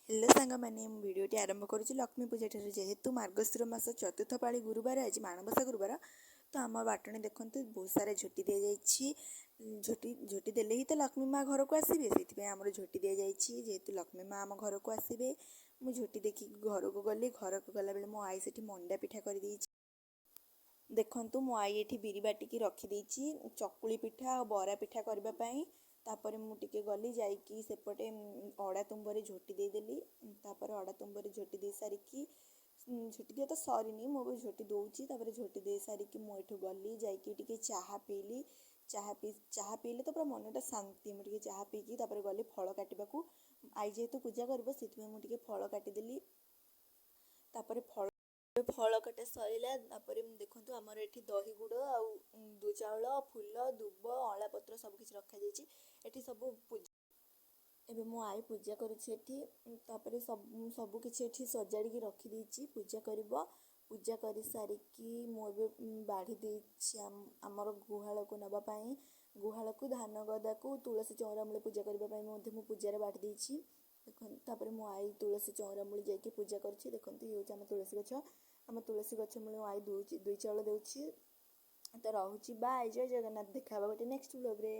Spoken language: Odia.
ହ୍ୟାଲୋ ସାଙ୍ଗମାନେ, ମୁଁ ଭିଡ଼ିଓଟି ଆରମ୍ଭ କରୁଛି ଲକ୍ଷ୍ମୀ ପୂଜା ଠାରୁ। ଯେହେତୁ ମାର୍ଗଶିର ମାସ ଚତୁର୍ଥ ପାଳି ଗୁରୁବାର, ଆଜି ମାଣବସା ଗୁରୁବାର, ତ ଆମ ବାଟଣୀ ଦେଖନ୍ତୁ ବହୁତ ସାରା ଝୋଟି ଦିଆଯାଇଛି। ଝୋଟି ଝୋଟି ଦେଲେ ହିଁ ତ ଲକ୍ଷ୍ମୀ ମା ଘରକୁ ଆସିବେ, ସେଇଥିପାଇଁ ଆମର ଝୋଟି ଦିଆଯାଇଛି। ଯେହେତୁ ଲକ୍ଷ୍ମୀ ମା ଆମ ଘରକୁ ଆସିବେ, ମୁଁ ଝୋଟି ଦେଖିକି ଘରକୁ ଗଲି। ଘରକୁ ଗଲାବେଳେ ମୋ ଆଈ ସେଠି ମଣ୍ଡା ପିଠା କରିଦେଇଛି। ଦେଖନ୍ତୁ, ମୋ ଆଈ ଏଠି ବିରି ବାଟିକି ରଖିଦେଇଛି ଚକୁଳି ପିଠା ଆଉ ବରା ପିଠା କରିବା ପାଇଁ। ତାପରେ ମୁଁ ଟିକେ ଗଲି, ଯାଇକି ସେପଟେ ଅଡ଼ା ତୁମ୍ବରେ ଝୋଟି ଦେଇଦେଲି। ତାପରେ ଅଡ଼ା ତୁମ୍ବରେ ଝୋଟି ଦେଇ ସାରିକି, ଝୋଟି ଦିଆ ତ ସରିନି, ମୁଁ ବି ଝୋଟି ଦେଉଛି। ତାପରେ ଝୋଟି ଦେଇ ସାରିକି ମୁଁ ଏଠୁ ଗଲି, ଯାଇକି ଟିକେ ଚାହା ପିଇଲି। ଚାହା ପିଇଲେ ତ ପୁରା ମନଟା ଶାନ୍ତି। ମୁଁ ଟିକେ ଚାହା ପିଇକି ତାପରେ ଗଲି ଫଳ କାଟିବାକୁ। ଆଈ ଯେହେତୁ ପୂଜା କରିବ, ସେଥିପାଇଁ ମୁଁ ଟିକେ ଫଳ କାଟିଦେଲି। ତାପରେ ଫଳ କଟା ସରିଲା। ତାପରେ ଦେଖନ୍ତୁ, ଆମର ଏଠି ଦହି ଗୁଡ଼ ଆଉ ଦୁଇ ଚାଉଳ, ଫୁଲ, ଦୁବ, ଅଁଳା ପତ୍ର ସବୁ କିଛି ରଖାଯାଇଛି ଏଠି ସବୁ ପୂଜା। ଏବେ ମୋ ଆଈ ପୂଜା କରୁଛି ଏଠି। ତାପରେ ସବୁ କିଛି ଏଠି ସଜାଡ଼ିକି ରଖିଦେଇଛି, ପୂଜା କରିବ। ପୂଜା କରିସାରିକି ମୁଁ ଏବେ ବାଢ଼ି ଦେଇଛି ଆମର ଗୁହାଳକୁ ନେବା ପାଇଁ। ଗୁହାଳକୁ, ଧାନ ଗଦାକୁ, ତୁଳସୀ ଚଉରା ମୂଳେ ପୂଜା କରିବା ପାଇଁ ମଧ୍ୟ ମୁଁ ପୂଜାରେ ବାଢ଼ି ଦେଇଛି। ଦେଖନ୍ତୁ, ତାପରେ ମୋ ଆଈ ତୁଳସୀ ଚଉରା ମୂଳେ ଯାଇକି ପୂଜା କରୁଛି। ଦେଖନ୍ତୁ, ଇଏ ହେଉଛି ଆମ ତୁଳସୀ ଗଛ। ଆମ ତୁଳସୀ ଗଛ ମୂଳେ ମୋ ଆଈ ଦଉଛି, ଦୁଇ ଚାଉଳ ଦେଉଛି। ତ ରହୁଛି, ବାଏ, ଜୟ ଜଗନ୍ନାଥ। ଦେଖା ହେବ ଗୋଟେ ନେକ୍ସଟ ବ୍ଲଗ୍ରେ।